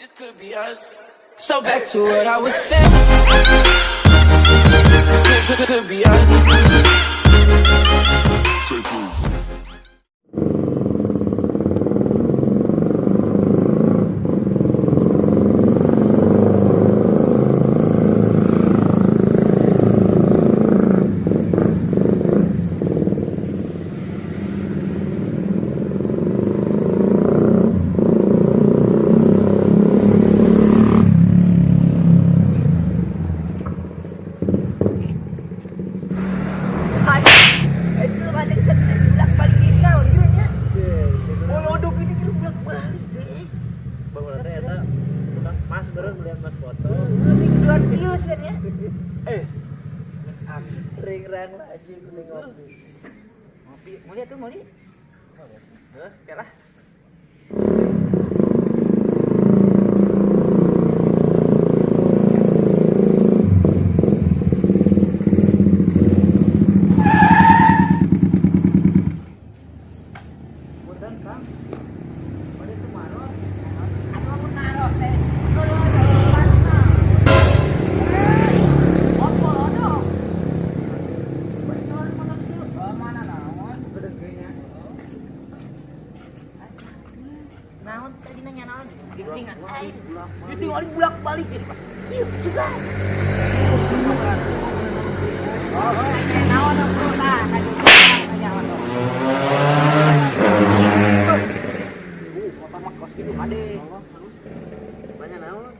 This could be us. So back to what I was saying. Could be us. Itu ada bolak balik naon ieu nya. Bolodog ini kira bolak balik deui. Bangunan teh eta tukang mas baru melihat mas foto. Ring suan ieu sih nya. Eh, Ring-rang lagi kuning ngopi. ngopi, mau lihat tuh mau lihat. Terus, ya lah. Punten, Kang. Bade tumaros. Atuh aku naros teh. Oh, bolodog. Oh, mana naon? Naon tadi nanya naon? Tinggal Aing. Itu tinggal bolak balik ini pasti. Ieu sugan. Oh, Naon aku tah ka nyawa tuh. Motor mah kos gitu kade. Banyak naon?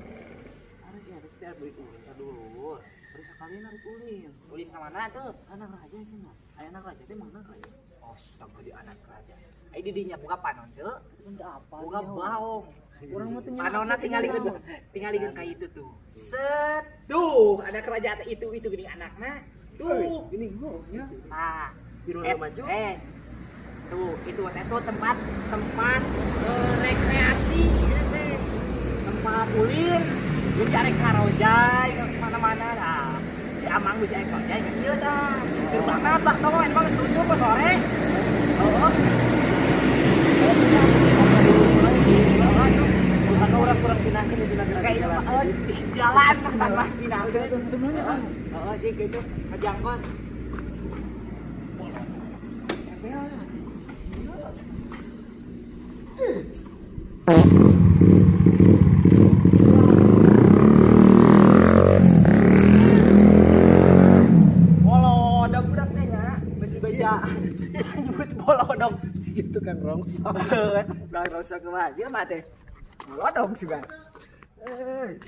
Harus ya, harus tiap beli ulin dulu. Beri sekalian harus ulin. Ulin ka mana tuh? Anak raja sih mah. Aya anak raja teh mana raja? Astaga di anak raja. Ai di dinya boga panon teu? Apa? Boga baong. Urang mah teu Panonna tingalikeun tingalikeun ka itu tuh. Set. Tuh, ada kerajaan itu geuning anakna. Tuh. Ini gua nya. Nah, Di ruang maju. Tuh, itu teh tuh tempat tempat rekreasi ya teh. Tempat ulin. Bisa arek karojai ke mana-mana nah. Si Amang bisa arek karojai ke ieu tah. Gerbangna bak tong emang geus tutup ke sore. Oh. Bukan orang kurang pinakin di negara. Kayak itu mah jalan tanpa pinakin. Tentunya kan. Heeh, jadi gitu ngejangkon. Bolodog budak teh nya, mesti beja. Nyebut bolodog. Itu kan rongsok. Bang rongsok kumaha ieu mah teh. Bolodog juga. Eh.